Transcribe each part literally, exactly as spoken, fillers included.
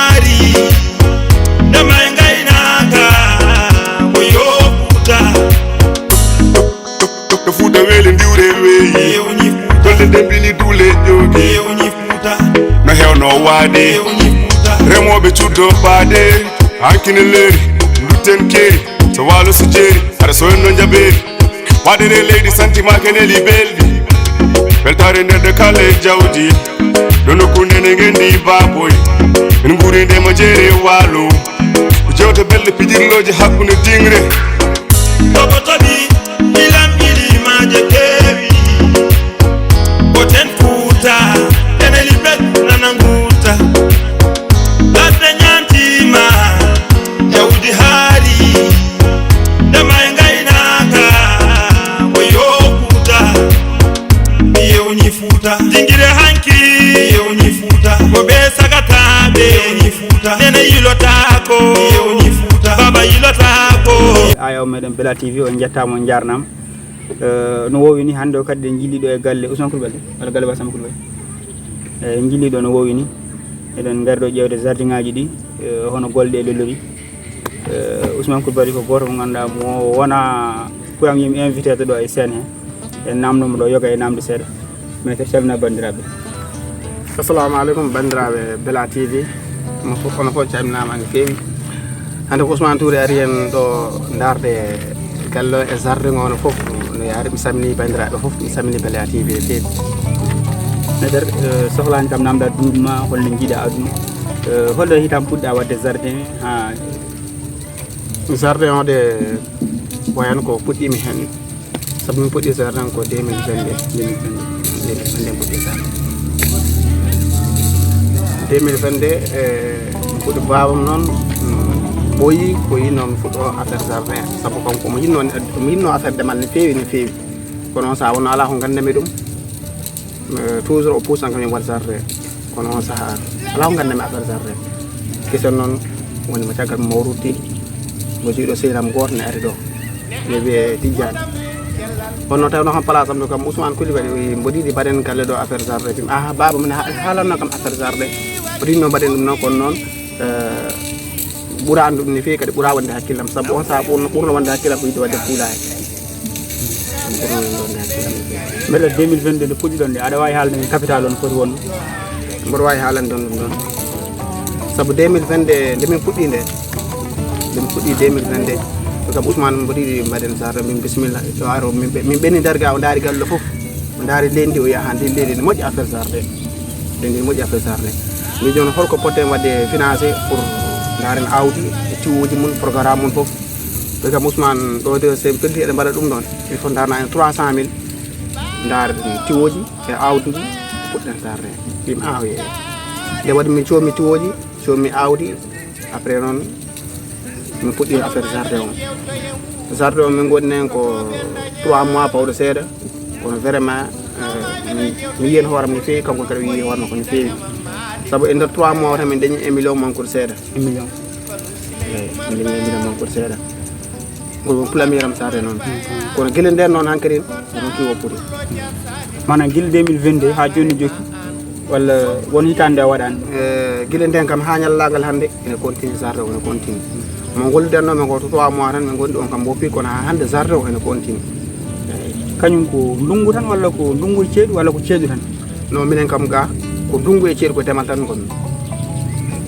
Ari, ndema e ngaynaaka, ko yo Fuuta. To Fuuta weeli ndiwre weeyi. Yewni Fuuta. Golle ndembini duule joogi. Yewni Fuuta. No heewno waade. Yewni Fuuta. Remooɓe cuddo baade. Hankine leeri, ndutten keeri. So waalo so jeeri, hara so en no njabeeri. Waɗere leydi santi ma keneli belɗi. Weltaare nder de kala e jawdi. Ɗo nokku nene ngendi baboy. En nguuri nde mo jeere waalo. Ko jewte belɗe pijirlooje hakkunde dingre. Toɓo toɓi, ilam ilimaaje keewi. Ko ten Fuuta, keneli bet nana nguuta. Ladde ñaantiima, jawdi haari. Ndema e ngaynaaka, ko yo Fuuta. Mi yewni Fuuta. Dingire hanki, mi yewni Fuuta. Ko ɓe sagataaɓe, mi yewni Fuuta. Nene yilotaako, mi yewni Fuuta. Baba yilotaako. Ayo meɗen Bella T V, on njettaama, on njaarnaama. Eh, no wowi ni, hannde o kadi ɗen jilli ɗo e galle Ousmane Coulibaly, walla galle Ba Samba Coulibaly. Eh, en jilli ɗo no wowi ni, eɗen ngari ɗo ƴeewde jardin ngaji ɗi, eh, hono golle ɗe lelori. Eh, Ousmane Coulibaly ko gooto mo ngannduɗaa mo wona kuram yim invité ɗo e scène he. En namno mo ɗo yoga e namde seeɗa. Mais kadi calmina banndiraaɓe. Assalamu aleykum banndiraaɓe Bella T V. Onon fof, onon fof calminaama no feewi. Hannde ko Ousmane Touré ari en ɗo ndaarde galle o e jardin o, onon fof no yaari. Mi salmini banndiraaɓe fof, mi salmini Bella T V no feewi. Meɗer, eh, sohlaani kam namda duuɓi ma, holno njiiɗa aduna. Eh, holno hitam puɗɗa waɗde jardin ha? Jardin o de, ko heen ko puɗɗiimi heen. Sabu min puɗɗi jardin ko deux mille vingt-deux. Deux mille vingt-deux. Deux mille vingt-deux, eh, mi fuɗɗi baabam noon, mm, ɓooyi, ko yinno mi fuɗɗo affaire jardin. Sabu kanko omo yinno, omo yinno affaire demal no feewi, no feewi. Kono on sahaa wonno alaa ko nganndanmi ɗum. Eh, toujours o puusan kam mi waɗa jardin. Kono on sahaa alaa ko nganndanmi affaire jardin. Kesen noon woni mo caggal mo mawrude, mo jiiɗo sehil am gooto ne ari ɗo. Ɓe wiyee Tijjani. Kono tawi no kam place am ɗo kam Ousmane Coulibaly wi mboɗo yiɗi mbaɗen galle ɗo affaire jardin. Mbimi, "Aha, baaba, min ha-, haalanno kam affaire jardin." Mboɗo yiɗno mbaɗen ɗum noon, kono noon, eh, ɓuraani ɗum ne feewi, kadi ɓura wonde hakkillam. Sabu on sahaa ɓurno, ɓurno wonde hakkillam ko yiɗde waɗde poulailler. Ɗum ɓurno wonde hakkillam ne feewi. Mbeɗa deux mille vingt-deux nde puɗɗiɗon nde, aɗa waawi haalde min capital on foti wonde? Mboɗo waawi haalande on ɗum ɗon. Sabu deux mille vingt-deux nde min puɗɗi nde, nde min puɗɗi deux mille vingt-deux, ko kam Ousmane mboɗo yiɗi mbaɗen jardin, min bisimilla, o ari, min ɓe-, min ɓenni darga, o ndaari galle fof. O ndaari leydi o yaha ndi leydi ne moƴƴi affaire jardin. Leydi ne moƴƴi affaire jardin. Min jooni holko potten waɗde financé pour ndaaren awdi e tiwooji mum, programme mum fof. Ɓe kam Ousmane ɗo de sen pelti eɗen mbaɗa ɗum ɗon. Il faut ndaarna en trois cent mille. Ndaaren tiwooji e awdi ndi puɗɗen jardin. Mbimi, "Ah, wi." Nde waɗi min coomi tiwooji, coomi awdi. Après noon, min puɗɗi affaire jardin o. Jardin o min ngoni heen ko trois mois pawɗo seeɗa. Kono vraiment, eh, mi, mi yii heen hoore am no feewi, kanko kadi o yii hoore makko no feewi. Sabu e nder trois mois o tan min dañi un million manque ude seeɗa. Un million. Eeyi, min dañi un million manque ude seeɗa. Ko ɗum plamier am sade noon. Kono gila nden noon hankadi, ko ɗum ki woppude. Maanaam gila deux mille vingt-deux haa jooni jokki, walla won hitaande nde a waɗaani? Eh, gila nden kam haa ñallaagal hannde, ene continue, jardin o ene continue. Mo ngolluɗen noon, min ko trois mois tan, min ngondi on kam woppi, kono haa hannde jardin o ene continue. Eeyi. Kañum ko ndunngu tan, walla ko ndunngu e ceeɗu, walla ko ceeɗu tan? Non, minen kam ga, ko ndunngu e ceeɗu, ko demal tan ngonmi.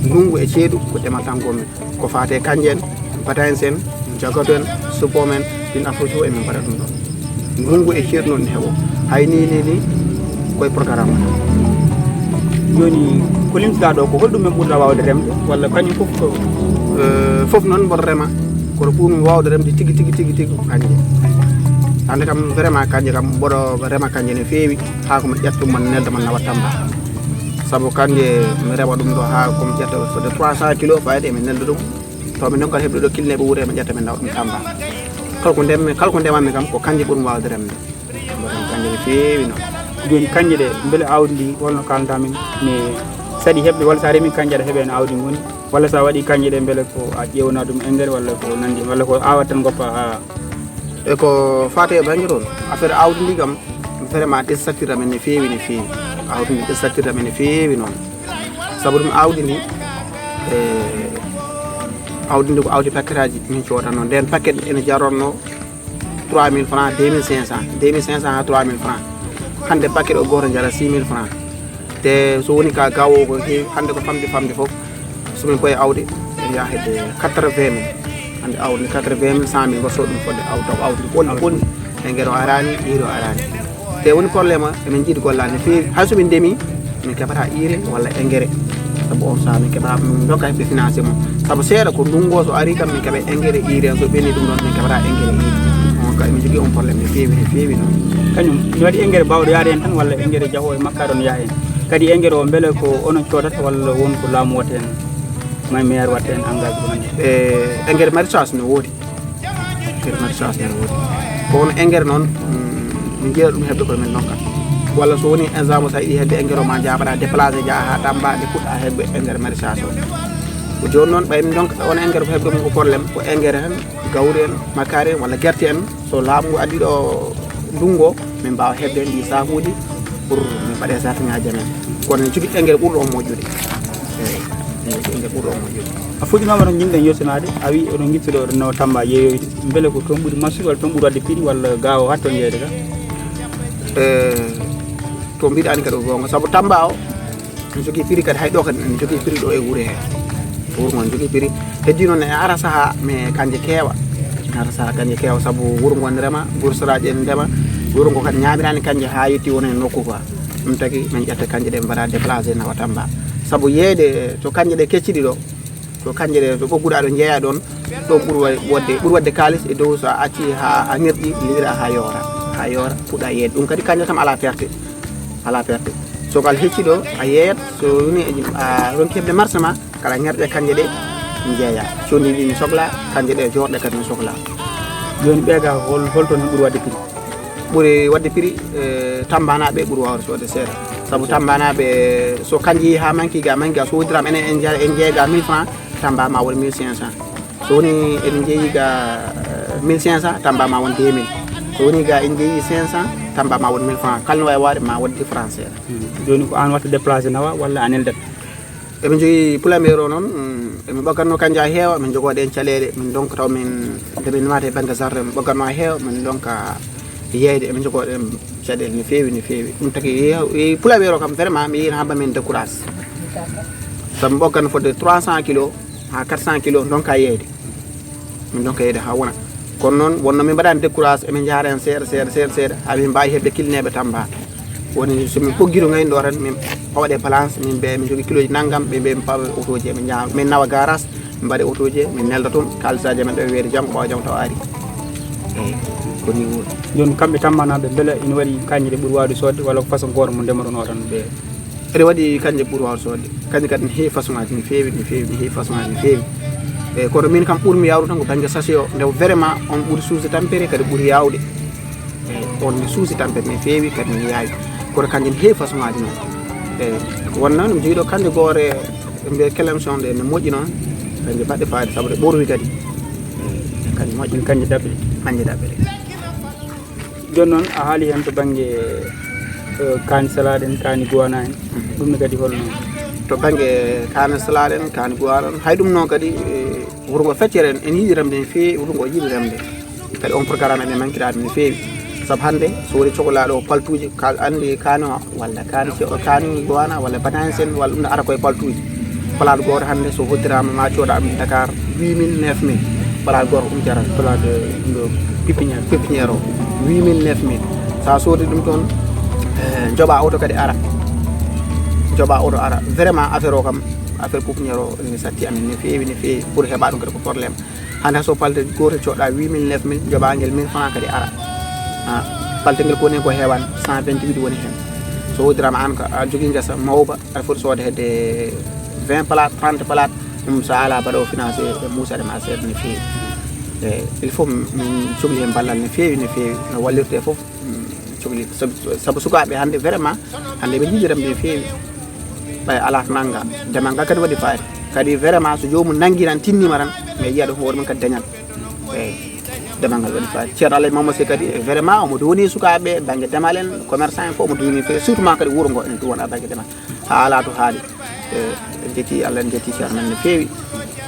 Ndunngu e ceeɗu, ko demal tan ngonmi. Ko faati e kanje en, batañse en, jagato en, supome en, ɗin affaire fof emin mbaɗa ɗum ɗon. Ndunngu e ceeɗu noon ne heɓo. Hay ni, ni, ni, koye programme o. Jooni, ko limtuɗaa ɗo, ko holɗum en ɓurɗa waawde remde, walla kañum fof ko? Eh, fof noon mboɗo rema, kono ɓurmi waawde remde tigi, tigi, tigi, tigi ko kanje. Hannde kam, vraiment, kanje kam, mboɗo rema kanje no feewi, haa ko mi ƴetta ɗum, man nelda, man nawa Tamba. Sabu kanje, mi rema ɗum ɗo haa ko mi ƴetta fodde trois cent kilos, fayde, mi nelda ɗum. To min nokkat heɓde ɗo kilneeɓe wuure, min ƴetta min nawa ɗum Tamba. Kala ko ndemmi, kala ko ndemammi kam, ko kanje ɓurmi waawde remde. Mboɗo kanje no feewi noon. Jooni kanje ɗe, mbele awdi ndi, holno kalanta min, ne saɗi heɓde, walla sa remi kanje aɗa heɓa heen awdi ngoni, walla sa waɗi kanje ɗe, mbele ko a ƴeewna ɗum engrais, walla ko nanndi, walla ko awat tan goppa haa? E ko faati e bannge toon, affaire awdi ndi kam, vraiment ɗesattirta min no feewi, no feewi. Awdi ndi ɗesattirta min no feewi noon. Sabu ɗum awdi ndi, Awdi ndi ko awdi paquetaaji min coodanno. Nden paquet ene jarorno trois mille francs, deux mille cinq cents, deux mille cinq cents haa trois mille francs. Hannde paquet o gooto jara six mille francs. Te so woni ka gawo ko heewi, hannde ko famde famde fof, so min koye awde, en yaha hedde quatre-vingt mille. Hannde awdi ndi quatre-vingt mille, cent mille, mbaɗto ɗum fodde awdi, taw awdi ndi ɓolni ɓolni. Engrais o araani, iri o araani. Te woni problème o, emin jiiɗi gollaade no feewi. Hay so min ndemi, min keɓata iri walla engrais. Sabu on saha min keɓata, min ndokka heɓde financé mum. Sabu seeɗa ko ndungu o, so ari kam min keɓa engrais iri en, so ɓenni ɗum ɗon min keɓata engrais iri. On ka emin jogii on problème no feewi, no feewi noon. Kañum, mi waɗi engrais baawɗo yaade heen tan walla engrais jahoowo e makkaari on yaha heen? Kadi engrais o mbele ko onon coodata walla won ko laamu watta heen? May maire watta heen engagement? E engrais maraîchage no woodi. Engrais maraîchage ene woodi. Ko won engrais noon, mm, min njiya ɗum heɓde koye men ndonka. Walla so woni exemple so a yiɗi heɓde engrais o ma njaha mbaɗa déplacé njaha haa Tamba nde puɗɗa heɓde engrais maraîchage o. Ko jooni noon ɓay min ndonka on engrais ko heɓde mum ko problème, ko engrais tan, gawri en, makkaari en walla gerte en. So laamu ngu addi ɗo ndungu o, min mbaawa heɓde ndi saakuuji pour min mbaɗe jardin aji amen. Kono en jogii engrais ɓurɗo on moƴƴude. Eeyi, en jogii engrais ɓurɗo on moƴƴude. A fuɗɗinooma tan njiɗ-ɗen yettanaade, a wii oɗon ngiɗtuɗo oɗon nawa Tamba yeeyoyde. Mbele ko toon ɓuri marsude walla toon ɓuri waɗde prix walla ga o haa toon yeeyde ga? E, to mbiɗa anndi kadi ko goonga. Sabu Tamba o, ene jogii prix kadi, hay ɗo kadi ene jogii prix ɗo e wuro he. Wuro ngo ene jogii prix. Heddi noon ene ara sahaa, mais kanje keewa. Ene ara sahaa kanje keewa, sabu wuro ngo ene rema, gorsaraaji ene ndema. Wuro ngo kadi ñaamiraani kanje haa yetti wona e nokku quoi. Ɗum tagi min ƴetta kanje ɗe mbaɗa déplacé nawa Tamba. Sabu yeeyde to kanje ɗe kecciɗi ɗo, to kanje ɗe, to ɓogguɗa ɗo jeeya ɗon, ɗon ɓuri wa-, waɗde, ɓuri waɗde kaalis e dow so a acci haa a ŋerƴi, liira haa yoora, haa yoora, puɗɗa yeeyde. Ɗum kadi kanje kam alaa perte, alaa perte. So kala hecci ɗo, a yeeyat, so woni a ronki heɓde marché ma, kala ŋerƴe kanje ɗe jeeya. Condi ɗi ne sokla, kanje ɗe joorɗe kadi ne sokla. Jooni ɓeega hol, hol toon ɓuri waɗde prix? Ɓuri waɗde prix, e, Tambanaaɓe ɓuri waawde soodde seeɗa. Sabu Tambanaaɓe, so kanji yehi haa manki ga, manki ga, so wodiraama enen en nja-, en jeega mille francs, Tamba ma won mille cinq cents. So woni eɗen jeeyi ga, e, mille cinq cents, Tamba ma won deux mille. So woni ga en jeeyi cinq cents, Tamba ma won mille francs. Kala no waawi waawde ma won différence seeɗa. Hmm. Jooni ko aan watta déplacé nawa walla a neldat? Eɓe njogii pulameero noon, mm, eɓe ɓoggannoo kanja heewa, min njogoo ɗeen caɗeele, min ndonka taw min, nde min naata e bannge jardin, min ɓoggannoo heewa, min ndonka yeeyde, eɓe njogoo ɗeen caɗeele no feewi, no feewi. Ɗum tagi yeew-, e pulameero kam, vraiment, mi yiina hamba min décourage. Sabu mi ɓoggannoo fodde trois cents kilos haa quatre cents kilos, ndonka yeeyde. Min ndonka yeeyde haa wona. Kono noon, wonno min mbaɗaani décourage, emin njahara heen seeɗa, seeɗa, seeɗa, seeɗa, haa min mbaawi heɓde kilneeɓe Tamba. Woni so min poggii to ngayni ɗo tan, min pawaɗe balance, min mbiya min njogii kilooji nanngam, ɓe mbiya min pawa e otooji, min ñaama, min nawa garage, min mbaɗa e otooji, min nelda toon, kaalisaaji amen ɗo e weeyo janngo, ɓaawo janngo tawa ari. Eeyi, ko nii woni. Jooni kamɓe Tambanaaɓe, mbele ina waɗi kanje ɗe ɓuri waawde soodde, walla ko façon gooto mo ndematonoo tan ɓe? Eɗe waɗi kanje ɓuri waawde soodde. Kanje kadi ne heewi façon aji, ne feewi, ne feewi, ne heewi façon aji, ne feewi. Eeyi, kono min kam ɓurmi yaawde tan ko bannge sachet o, nde vraiment on ɓuri suusde tampere, kadi ɓuri yaawde. Eeyi, on ne suusi tampere, ne feewi, kadi ne yaawi. Kono kanje ne heewi façon aji noon. Eeyi, won noon mi jogii ɗo kanje goore, ɓe mbiya clémention ɗe, ne moƴƴi noon. Kanje baɗɗe fayida, sabu ɗe ɓorwi kadi. Eeyi, kanje moƴƴi. Kanje daɓɓe. Kanje daɓɓe ɗe. Jooni noon, a haali heen to bannge, eh, kaani salade en, kaani guwana en. Mhm. Ɗum ne kadi holno? To bannge kaani salade en, kaani guwana en, hay ɗum noon kadi, eh, wuro ngo feccere en, en yiɗi remde no feewi, wuro ngo yiɗi remde. Kadi on programme eɗen mankiraade no feewi. Sabu hannde, so woni cokolaaɗo o paltuuji, ka anndi kaani o, walla kaani ce-, kaani guwana, walla bananes en, walla ɗum ne ara koye paltuuji. Palaat gooto hannde so hoddiraama ma cooda ɗum Dakar huit mille, neuf mille. Palaat gooto ko ɗum jarata. Palaat, eh, ɗum ɗo pépinière. Pépinière o, huit mille, neuf mille. So a soodi ɗum toon, eh, njoɓa oto kadi ara. Njoɓa oto ara. Vraiment affaire o kam, affaire pépinière o ene satti amen no feewi, no feewi. Pour heɓa ɗum kadi ko problème. Hannde so palte gooto coɗɗa huit mille, neuf mille, njoɓa ngel mille francs kadi ara. Ah, palte ngel ko woni ko heewan, cent vingt-huit woni heen. So hoddiraama aan ko a jogii ngesa mawba, aɗa foti soodde hedde vingt palaat, trente palaat, ɗum so a alaa baɗoowo financé e muusaade ma seeɗa no feewi. E il faut min cokli heen ballal no feewi, no feewi, no wallirtee fof, mm, cokli. Sabu, sabu sukaaɓe hannde vraiment, hannde ɓe njiɗi remde no feewi. Ɓay alaa to nannga. Demal ngal kadi waɗi fayida. Kadi vraiment so joomum nanngii tan, tinniima tan, mais yiya ɗo hoore mum kadi dañat. Eeyi. Demal ngal waɗi fayida. Ceerno Alhaji Mamadou Sy kadi vraiment omo duwoni sukaaɓe bannge demal en, commerçant en fof omo duwoni feewi, surtout ma kadi wuro ngo ene duwona bannge demal. Haa alaa to haali. E, Jetti Allah, en jetti ceerno men no feewi.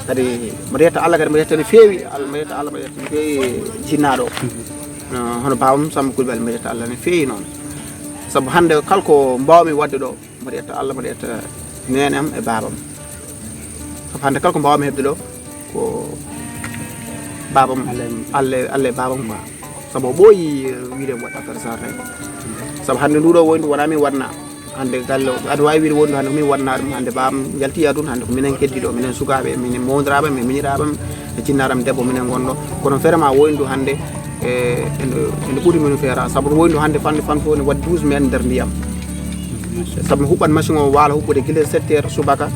Kadi mboɗo yetta Allah, kadi mboɗo yetta no feewi. Allah, mboɗo yetta Allah, mboɗo yetta no feewi jinnaaɗo o. No, hono baabam Samba Coulibaly, mboɗo yetta Allah no feewi noon. Sabu hannde kala ko mbaawmi waɗde ɗo, mboɗo yetta Allah, mboɗo yetta neene am e baabam. Sabu hannde kala ko mbaawmi heɓde ɗo, ko baabam, Allah, Allah, Allah e baabam quoi. Sabu o ɓooyi, eh, wiide mi waɗa affaire jardin. Sabu hannde nduɗo woyndu wonaa min waɗna. Hannde galle o, aɗa waawi wiide woyndu hannde ko min waɗna ɗum. Hannde baabam yalti aduna, hannde ko minen keddi ɗo, minen sukaaɓe, minen mawniraaɓe, min miñiraaɓe, e jinnaaram debbo, minen ngonɗo. Kono vraiment woyndu hannde, eh, ene, ene ɓuri min feera. Sabu woyndu hannde fanɗi fan fof ene waɗi douze mètres nder ndiyam. Sabu mi huɓɓat machine o waala huɓɓude gila sept heures subaka,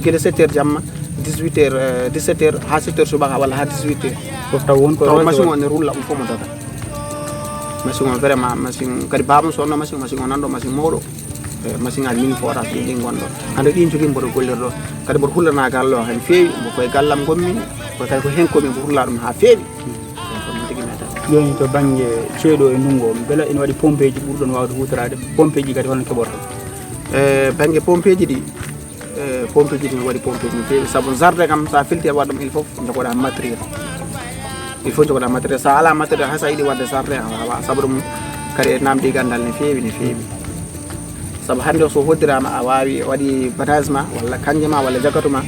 gila sept heures jamma, dix-huit heures, eh, dix-sept heures haa sept heures subaka walla haa dix-huit heures. Fof taw won ko taw rose machine woni. O ne rulla ɗum fof mo dada. Machine o vraiment machine kadi baabam sonno machine, machine o nanɗo machine mawɗo. Eh, machine aji min forage ɗin, ɗin ngonɗo. Hannde ɗin jogii mboɗo gollirɗo. Kadi mboɗo hullana galle o hen feewi, mbo koye gallam ngonmi, ko kadi ko hen komi mbo hulla ɗum haa feewi. Eh, ko noon tigi meta. Jooni to bannge ceeɗu o e ndungu o, mbela ina waɗi pompeeji ɓurɗon waawde huutoraade? Pompeeji kadi holno keɓorton? Eh, bannge pompeeji ɗi, eh, pompeeji ɗi no waɗi pompeeji no feewi. Sabu jardin kam, so a filti e waɗ ɗum, il faut njogoɗaa matériel. Il faut njogoɗaa matériel. So a alaa matériel, hay so a yiɗi waɗde jardin, a waawaa. Sabu ɗum kadi e namdi ganndal no feewi, no feewi. Sabu hannde o so hoddiraama, a waawi waɗi bataas ma, walla kanje ma, walla jagatu ma.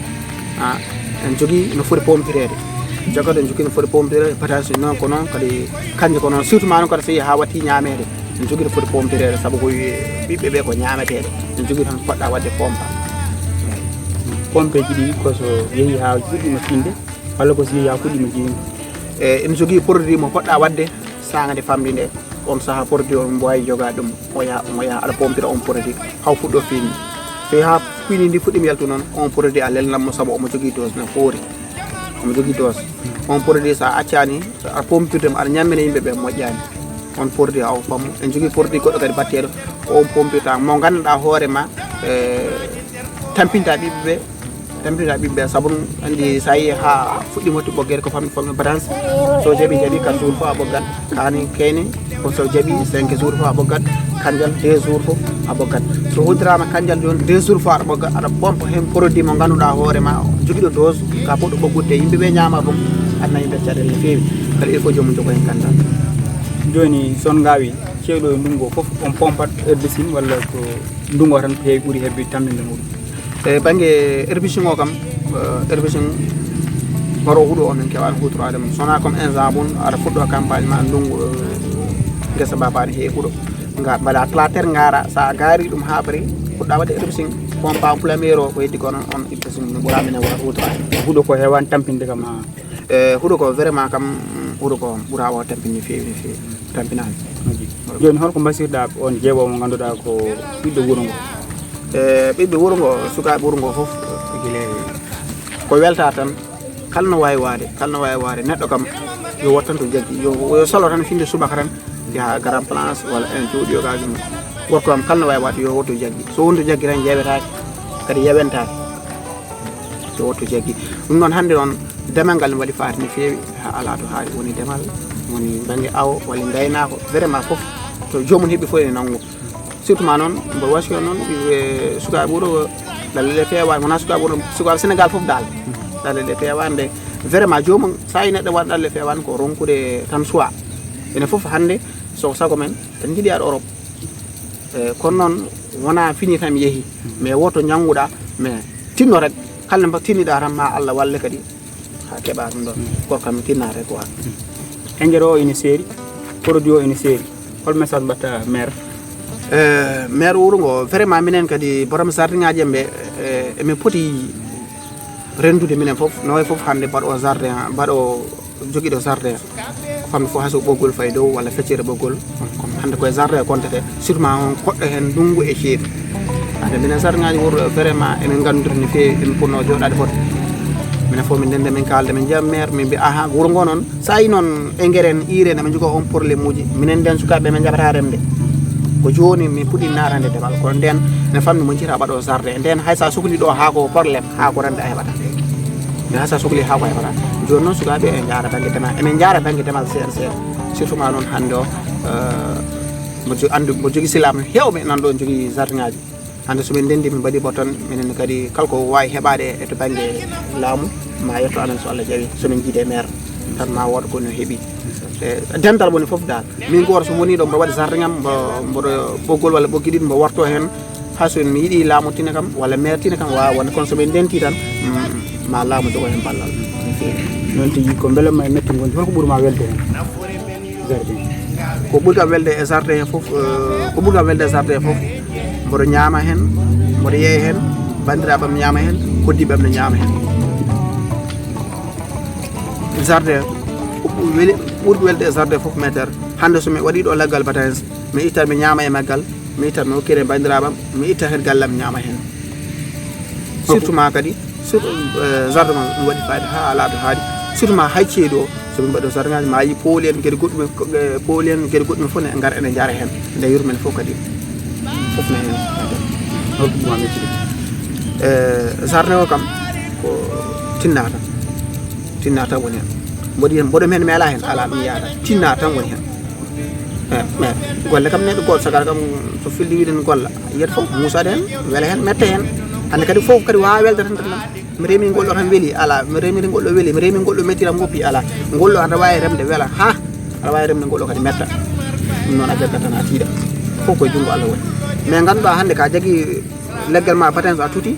A, en jogii no foti pompireede. Jagatu en jogii no foti pompireede, bataas noon ko noon, kadi kanje ko noon. Surtout ma noon kadi so yehii haa watti ñaameede. En jogii no foti pompireede, sabu ko ɓiɓɓe ɓe ko ñaameteeɗo. En jogii tan ko poɗɗa waɗde pompa. Pompeeji ɗi ko so yehii haa fuɗɗiima fiɗde, walla ko so yehii haa fuɗɗiima jiinde? E, en jogii produit mo poɗɗa waɗde saanga nde famɗi nde. On sahaa produit o, omo waawi jogaade ɗum. O yaha, omo yaha, aɗa pompira on produit, haw fuɗɗo fiɗde. So yaha fiɗde ndi fuɗɗiima yaltu noon, on produit a lelnan mo, sabu omo jogii dose no foori. Omo jogii dose. On produit so a accaani, so a pompirde mo, aɗa ñammina yimɓe ɓe, moƴƴaani. On produit a o fammu. En jogii produit goɗɗo kadi batteeɗo, ko on pompirta, mo ngannduɗaa hoore ma, eh, tampinta ɓiɓɓe ɓe, tampinta ɓiɓɓe ɓe, sabu ɗum anndi so a yii haa fuɗɗiima watti ɓoggere ko fammi, fammi bataas. So jaɓi, jaɓi, quatre jours fof a ɓoggat. Kaani kayni, ko so jaɓi cinq jours fof a ɓoggat. Kanjal deux jours fof a ɓoggat. So hoddiraama kanjal jooni deux jours fof aɗa ɓogga, aɗa pompa heen produit mo ngannduɗaa hoore ma, jogiiɗo dose, ka poɗɗo ɓoggudde, yimɓe ɓe ñaama ɗum, adna yimɓe caɗeele no feewi. Kadi il faut joomum jogo heen kanjal. Jooni so on ngaawii, ceeɗu o e ndungu o fof, on pompat herbicide walla ko ndungu o tan heewi ɓuri heɓde tampinde muɗum? E bannge herbicide o kam, eh, herbicide baro huɗo o min keewaani huutoraade mum. So wonaa comme exemple, aɗa fuɗɗo campagne ma ndungu, eh, ngesa baabaani heewi huɗo. Nga mbaɗa clater ngaara, so a gaari ɗum haa paari, fuɗɗa waɗde herbicide, pompa plumeur o ko heddi ko noon, on herbicide min ɓura minen waɗa huutoraade. Huɗo ko heewaani tampinde kam, a? E huɗo ko vraiment kam, huɗo ko ɓura o tampinde no feewi, no feewi. Tampinaani. Moƴƴi. Jooni hol ko mbasirɗaa on jeewo mo ngannduɗaa ko ɓiɗɗo wuro ngo? E ɓiɓɓe wuro ngo, sukaaɓe wuro ngo fof, gila ko welta tan. Kala no waawi waade, kala no waawi waade. Neɗɗo kam, yo wood tan to jaggi. Yo, yo salo tan fiɗde subaka tan, yaha Grand Place walla en jooɗi yo gaaji mum. Gorko kam, kala no waawi waade, yo wood to jaggi. So woni to jaggi tan, yeewetaake, kadi yeewentaake. So wood to jaggi. Ɗum noon, hannde noon, demal ngal ne waɗi faati no feewi, haa alaa to haali. Woni demal, woni bannge awo, walla ngaynaako, vraiment fof. To joomum heɓi fof ene nanngu. Surtout ma noon, mboɗo wasiyo noon, e sukaaɓe wuro, ɗalle ɗe peewaani, wonaa sukaaɓe wuro, sukaaɓe Sénégal fof daal. Ɗalle ɗe peewaani de, vraiment joomum, so a yii neɗɗo waɗa ɗalle peewaani, ko ronkude tan choix. Enen fof hannde, so ko sago men, en njiɗi yaade Europe. E, kono noon, wonaa fini tan mi yehi, mais woto njannguɗaa, mais tinno rek, kala mba tinniɗaa tan, ma Allah walle kadi. Haa keɓa ɗum ɗon. Ko kam mi tinnaate quoi. Engrais o ina seeri, produit o ina seeri. Hol message mbaɗta maire? Eh, maire wuro ngo, vraiment minen kadi borom jardin ngaji en ɓe, eh, emin poti renndude minen fof, no wayi fof hannde mbaɗo jardin, mbaɗo jogiiɗo jardin. Ko fammi fof, hay so ɓoggol fayi dow walla feccere ɓoggol, on, on hannde koye jardin kontete, surtout ma on koɗɗo heen ndunngu e ceeɗu. Hannde minen jardin ngaji wuro vraiment emin nganndori no feewi, emin potno jooɗaade fota. Minen fof min ndennda, min kaalda, min njiya maire, min mbiya, aha, wuro ngo noon, so a yii noon engrais en, urée en, emin njogoo on problème uji. Minen ndeen sukaaɓe, min njaɓataa remde. Ko jooni min puɗɗi naatande demal, kono ndeen ne fammi mo njiyata mbaɗo jardin. Ndeen hay so a sukli ɗo haako problème, haako remde a heɓataa. Mais hay so a sukli haako a heɓataa. Jooni noon sukaaɓe, en njaara bannge demal, emin njaara bannge demal seeɗa seeɗa. Surtout ma noon hannde o, eh, mbo jo-, anndu, mbo jogii silam heewɓe nan ɗo jogii jardin ngaji. Hannde so min ndenndi, min mbaɗi botton, minen kadi kala ko waawi heɓaade e to bannge laamu, ma yetto amen so Allah jaɓi, so min njiidi e maire, tan ma wooda ko no heɓi. E dental woni fof dal. Min gooto so woni ɗo, mboɗo waɗi jardin am, mbo-, mboɗo ɓoggol walla ɓoggi ɗiɗi, mbo warto heen. Hay so mi yiɗi laamu tina kam, walla maire tina kam, waawa wonde, kono so min ndenti tan, mm, ma laamu jogo heen ballal. No feewi. Noon tigi, ko mbele ma e metto ngonndi, holko ɓuri ma welde heen? Jardin. Ko ɓuri kam welde e jardin he fof, eh, ko ɓuri kam welde e jardin he fof, mboɗo ñaama heen, mboɗo yeeya heen, banndiraaɓe am ñaama heen, koddiiɓe am ne ñaama heen. Jardin, ko ɓu-, weli, ɓurɗo welde e jardin fof, maître. Hannde so mi waɗi ɗo leggal batanes, mi ittat mi ñaama e maggal, mi ittat mi hokkira e banndiraaɓe am, mi itta heen galle am ñaama heen. Surtout ma kadi, surtout, eh, jardin ma ɗum waɗi fayida haa alaa to haaɗi. Surtout ma hay ceeɗu o, so min mbaɗi o jardin ngaji, ma yi pooli en geɗe goɗɗum, eh, pooli en geɗe goɗɗum fof ne ngara ene njara heen. Nde yurmen fof kadi, fof ne heen. Holko ɗum a metti ɗum? Eh, jardin o kam ko tinna tan. Tinna tan woni heen. Mboɗo heen, mboɗo heen meela heen, alaa ɗum yaata. Tinna tan woni heen. Eh, mais golle kam neɗɗo gooto sagara kam so filli wiɗen golla. Yiyat fof muusaade heen, wela heen, metta heen. Hannde kadi fof kadi waawaa welde tan tan. Mi remi ngol ɗo tan weli, alaa. Mi remiri ngol ɗo weli, mi remi ngol ɗo metti tan woppi, alaa. Ngol ɗo aɗa waawi remde wela, haa aɗa waawi remde ngol ɗo kadi metta. Ɗum noon a jaggat tan a tiiɗa. Fof koye junngo Allah woni. Mais ngannduɗaa hannde ka jagi leggal ma batanes a tuti,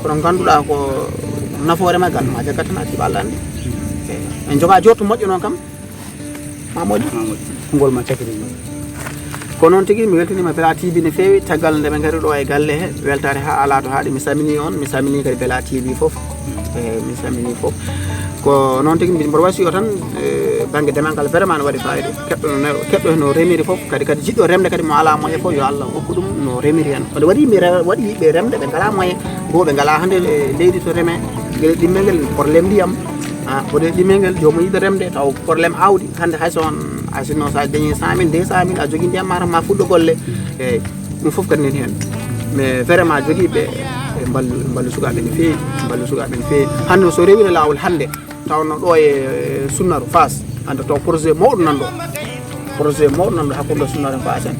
kono ngannduɗaa ko nafoore maggal ma jaggat tan a tiiɗa Allah anndi. Eh, en joga jorto moƴƴo noon kam. Ma moƴƴu. Ma moƴƴu. Konngol ma cakiri. Ko noon tigi, mi weltaniima Bella T V no feewi, caggal nde ɓe ngari ɗo e galle he, weltaare haa alaa to haaɗi. Mi salminii on, mi salminii kadi Bella T V fof. Eh, mi salminii fof. Ko noon tigi, mbi-, mboɗo wayi so tan, eh, bannge demal ngal vraiment no waɗi fayida. Keɗɗo no, keɗɗo no remiri fof, kadi, kadi jiɗɗo remde kadi mo alaa moyen fof, yo Allah hokku ɗum no remiri heen. Ɓe waɗi, mi re-, waɗi ɓe remde, ɓe ngalaa moyen. Goo ɓe ngalaa hannde, eh, leydi to reme, ngel ɗimmel ngel, problème ndiyam. Ah, mboɗo ɗimmel ngel, joomum yiɗa remde, taw problème aawdi. Hannde hay so on, hay sinno so a dañi cent mille, deux cent mille, a jogii ndiyam ma, ma fuɗɗo golle. Eeyi, ɗum fof kadi nani heen. Mais vraiment, jogiiɓe, ɓe mballu, mballu sukaaɓe no feewi, mballu sukaaɓe no feewi. Hannde so rewino laawol hannde, tawnoo ɗo e Sunnaru Faas, hannde taw projet mawɗo nan ɗo. Projet mawɗo nan ɗo hakkunde Sunnaru Faas en.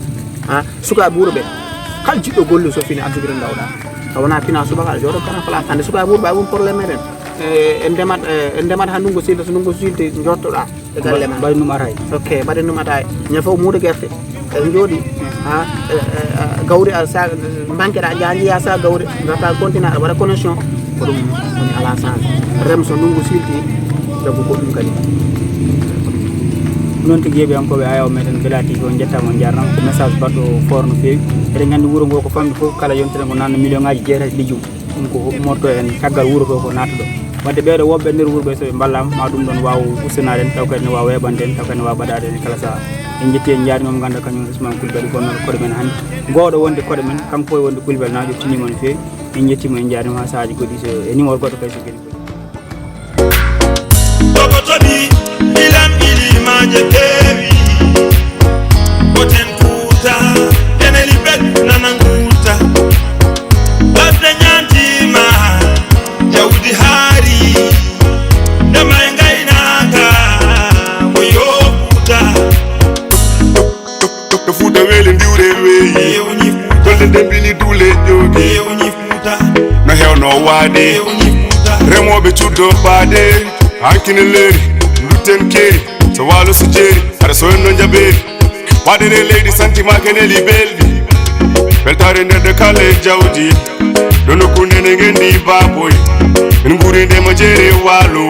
Ha, sukaaɓe wuro ɓe, kala jiɗɗo golle so fini, a jogiiɗo ndawɗaa. Taw wonaa pina subaka, aɗa jooɗo kana place. Hannde sukaaɓe wuro ɓe, won problème meɗen. Eh, en ndemat, eh, en ndemat haa ndunngu silta, so ndunngu silti, njottoɗaa e galle ma. Mbaɗen ɗum araay. Ok, mbaɗen ɗum araay. Ñande fof muudo gerte. En njooɗi. Ha, eh, eh, eh, gawri a sa, banque ɗa, jaa njiya sa gawri, ngata continent, aɗa waɗa connexion. Ko ɗum woni ala sens. Rem so ndunngu silti, sabu ko ɗum kadi. Noon tigi yeeɓiyankooɓe Ayaw meɗen Bella T V, on njettaama, on njaarnaama. Ko message baɗɗo foor no feewi. Eɗen nganndi wuro ngo ko famɗi fof, kala yontere ngo nanna million ŋaaji jeetati lijum. Ɗum ko huɓmorto en caggal wuro to ko naata ɗo. Wadde ɓeeɗo woɓɓe nder wuro ɓe, so ɓe mballaama, ma ɗum ɗon waaw ustanaade en, taw kadi ne waaw weeɓande en, taw kadi ne waaw mbaɗaade en kala sahaa. En njetti, en njaarniima mo ngannduɗaa kañum Ousmane Coulibaly, gonnooɗo koɗo men hannde. Gowɗo wonde koɗo men, kanko fof wonde Coulibaly naajo, tinniima no feewi. En njettiima, en njaarniima haa sahaaji goɗɗi, so e numéro goɗɗo kadi so geni. Togo toɓi, ilam ilimaaje keewi. Boten kuuta, deneli bet nana nguurta. Ladde ñaantiima, jawdi haari. Ndema e ngaynaaka, mo yooɓuta. To Fuuta weeli ndiwre weeyi. Golle ndembini duule jooɗi. No heewno waade. Remooɓe cuddo paade. Hankine leeri, lutten keeri. So waalo so jeeri, hara so en no njabeeri. Waɗere leydi santi ma keneli belɗi. Weltaare nder de kala e jawdi. Ɗo nokku nde ne ngendi baboy. En nguuri nde mo jeere waalo.